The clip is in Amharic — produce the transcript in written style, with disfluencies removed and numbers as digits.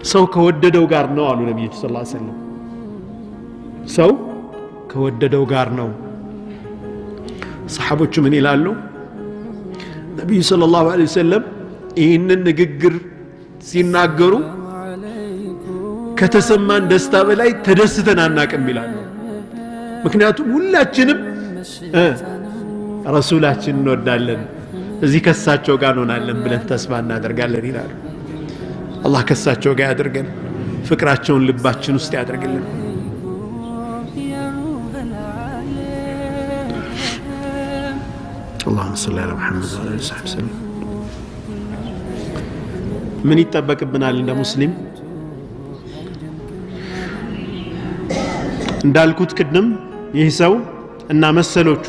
ሰው ከወደደው ጋር ነው አሉ ነቢዩ ሰለላሁ ዐለይሂ ወሰለም። ሰው ከወደደው ጋር ነው። ሰሓቦቹ ምን ይላሉ? ነቢዩ ሰለላሁ ዐለይሂ ወሰለም ይህንን ንግግር ሲናገሩ ከተሰማን ደስታ በላይ ተደስተን አናቅም ይላሉ። ምክንያቱም ሁላችንም ረሱላችን እንወዳለን፣ እዚህ ከሳቸው ጋር እንሆናለን ብለን ተስፋ እናደርጋለን ይላሉ። አላህ ከሳቸው ጋር ያድርገን፣ ፍቅራቸውን ልባችን ውስጥ ያድርግልን። اللهم صل على محمد وعلى آله وصحبه وسلم። ምን ይጠበቅብናል እንደ ሙስሊም? እንዳልኩት ቅድም ይህ ሰው እና መሰሎቹ